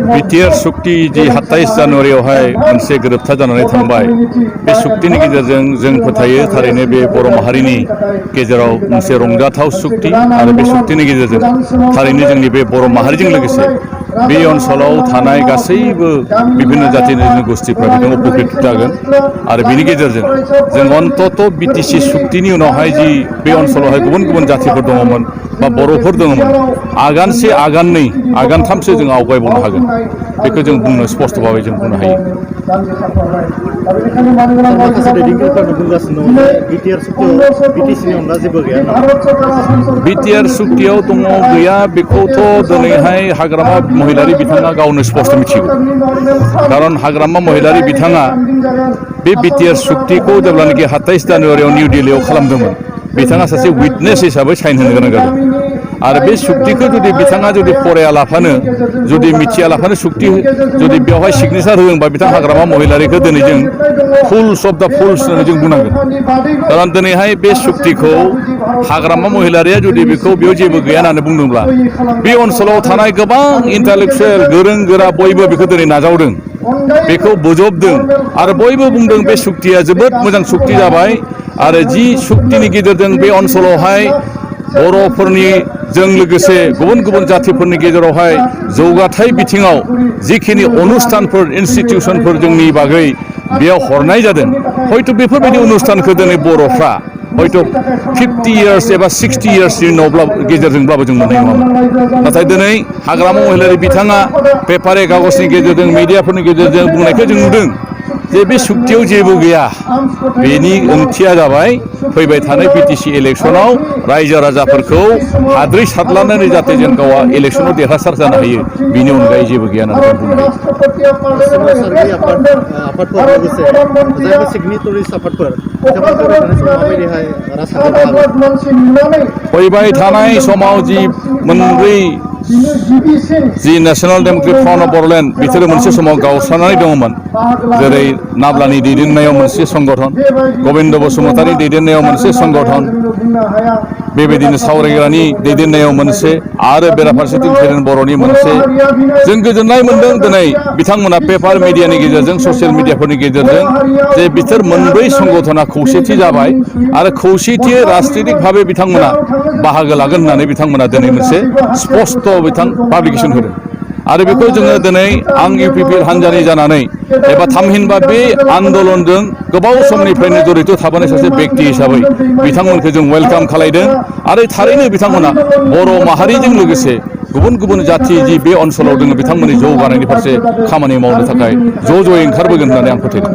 BTR सुक्ति जी 27 जानुवारियावहाय मोनसे गोरोबथा जानानै थांबाय बे सुक्तिनि गेजेरजों जों फोथायो थारैनो बे बर' माहारिनि गेजेराव मोनसे रंजाथाव सुक्ति आरो बे सुक्तिनि गेजेरजों थारैनो जोंनि बे बर' माहारिजों लोगोसे बे ओनसोलाव थानाय गासैबो विभिन्न जातिनि गोष्ठीफ्रा बिदिनो उपकृत जागोन आरो बिनि गेजेरजों जों अन्तत बिटिसि सुक्तिनि उनावहाय जि बे ओनसोलावहाय गुबुन गुबुन जातिफोर दङमोन बा बर'फोर दङमोन आगानसे आगाननै आगानथामसो जों आवगायबावनो हागोन बेखौ जों बुंनो स्पष्ट भाबै जों बुंनो हायो। बिटिआर सुक्तियाव दङ गैया बेखौथ' दिनैहाय हाग्रामा महिलारि बिथाङा गावनो स्पष्ट मिथिगौ खारन हाग्रामा महिलारि बिथाङा बे बिटिआर सुक्तिखौ जेब्लानाखि 27 जानुवारियाव निउ दिल्लीयाव खालामदोंमोन बिथाङा सासे उइटनेस हिसाबै साइन होनो गोनां जादों आरो बे सुक्तिखौ जुदि बिथाङा जुदि फरायालाफानो जुदि मिथियालाफानो सुक्ति जुदि बेवहाय सिगनेचार होदोंबा बिथां हाग्रामा महिलारिखौ दिनै जों फुल्स अफ द फुल्स होननानै जों बुंनांगोन खारन दिनैहाय बे सुक्तिखौ हाग्रामा महिलारिया जुदि बेखौ बेयाव जेबो गैया होननानै बुंदोंब्ला बे ओनसोलाव थानाय गोबां इन्टालेक्चुयेल गोरों गोरा बयबो बेखौ दिनै नाजावदों बेखौ बोजबदों आरो बयबो बुंदों बे सुक्तिया जोबोद मोजां सुक्ति जाबाय आरो जि सुक्तिनि गेजेरजों बे ओनसोलावहाय बर'फोरनि जों लोगोसे गुबुन गुबुन जातिफोरनि गेजेरावहाय जौगाथाय बिथिङाव जिखिनि अनुष्ठानफोर इन्स्टिटिउसनफोर जोंनि बागै बेयाव हरनाय जादों हयथ' बेफोरबायदि अनुष्ठानखौ दिनै बर'फ्रा हयथ' 50 इयार्स एबा 60 इयार्सनि उनाव गेजेरजोंब्लाबो जों मोननाय नङामोन नाथाय दिनै हाग्रामा महिलारि बिथाङा पेपारे कागजनि गेजेरजों मिडियाफोरनि गेजेरजों बुंनायखौ जों नुदों जे बे सुक्तियाव जेबो गैया बेनि ओंथिया जाबाय फैबाय थानाय बिटिसि इलेक्सनाव रायजो राजाफोरखौ हाद्रि सारलानानै जाहाथे जों गावआ इलेक्सनाव देरहासार जानो हायो बिनि अनगायै जेबो गैया होननानै जों बुंनो हायो। फैबाय थानाय समाव जि मोनब्रै जि national democratic front of Bodoland बिसोरो मोनसे समाव गावस्रानानै दङमोन जेरै नाब्लानि दैदेननायाव मोनसे संगठन गबिन्द बसुमतारी दैदेननायाव मोनसे संगठन बेबायदिनो सावरायग्रानि दैदेननायाव मोनसे आरो बेराफारसेथिं फेरेन बर'नि मोनसे जों गोजोननाय मोन्दों दिनै बिथांमोना पेपार मिडियानि गेजेरजों ससियेल मिडियाफोरनि गेजेरजों जे बिसोर मोनब्रै संगठना खौसेथि जाबाय आरो खौसेथियै राजनितिक भाबै बिथांमोना बाहागो लागोन होननानै बिथांमोना दिनै मोनसे स्पष्ट बिथां पाब्लिकेसन होदों आरो बेखौ जोङो दिनै आं इउपिपिएल हान्जानि जानानै एबा थामहिनबा बे आन्दलनजों गोबाव समनिफ्रायनो जड़ित थाबोनाय सासे बेक्ति हिसाबै बिथांमोनखौ जों वेलकाम खालायदों आरो थारैनो बिथांमोना बर' माहारिजों लोगोसे गुबुन गुबुन जाति जि बे ओनसोलाव दङ बिथांमोननि जौगानायनि फारसे खामानि मावनो थाखाय ज' ज'यै ओंखारबोगोन होननानै आं फोथायदों।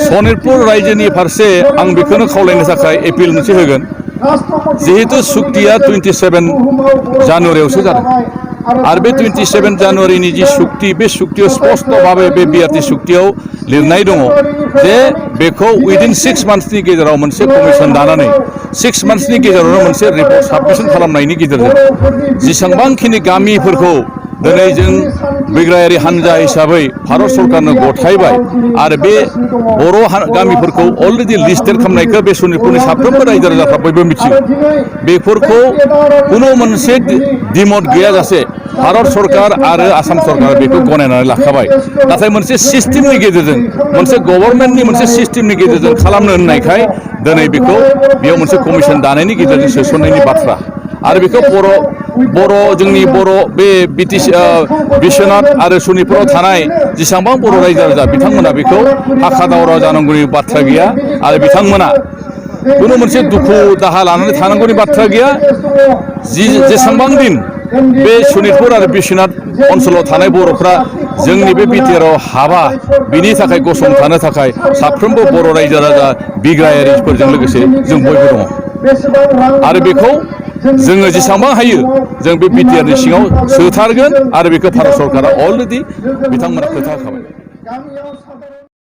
सनितपुर रायजोनि फारसे आं बेखौनो खावलायनो थाखाय एपिल मोनसे होगोन जिहेतु सुक्तिया 27 जानुवारियावसो जादों आरो बे 27 जानुवारिनि जि सुक्ति बे सुक्तियाव स्पष्ट भाबै बे बिआरटि सुक्तियाव लिरनाय दङ जे बेखौ उइदिन 6 मान्थसनि गेजेराव मोनसे कमिसन दानानै 6 मान्थसनि गेजेरावनो मोनसे रिपर्ट साबमिसन खालामनायनि गेजेरजों जेसेबांखिनि गामिफोरखौ दिनै जों बिग्रायारि हान्जा हिसाबै भारत सरकारनो गथायबाय आरो बे बर' गामिफोरखौ अलरेडि लिस्टेड खालामनायखौ बे सनितपुरनि साफ्रोमबो रायजो राजाफ्रा बयबो मिथियो बेफोरखौ खुनु मोनसे दिमत गैयाजासे भारत सरकार आरो आसाम सरकार बेखौ गनायनानै लाखाबाय नाथाय मोनसे सिस्टेमनि गेजेरजों मोनसे गभर्नमेन्टनि मोनसे सिस्टेमनि गेजेरजों खालामनो होननायखाय दिनै बेखौ बेयाव मोनसे कमिसन दानायनि गेजेरजों सोसननायनि बाथ्रा आरो बेखौ जोंनि बर' बे बिटिसि बिश्वनाथ आरो सनितपुराव थानाय जेसेबां बर' रायजो राजा बिथांमोना बेखौ हाखा दावरा जानांगौनि बाथ्रा गैया आरो बिथांमोना खुनु मोनसे दुखु दाहा लानानै थानांगौनि बाथ्रा गैया जेसेबां दिन बे सनितपुर आरो बिश्वनाथ ओनसोलाव थानाय बर'फ्रा जोंनि बे बिटिआरआव हाबा बिनि थाखाय गसंथानो थाखाय साफ्रोमबो बर' रायजो राजा बिग्रायारिफोरजों लोगोसे जों बयबो दङ आरो बेखौ जोङो जेसेबां हायो जों बे बिटिआरनि सिङाव सोथारगोन आरो बेखौ भारत सरकारा अलरेडि बिथांमोना खोथा होखाबाय।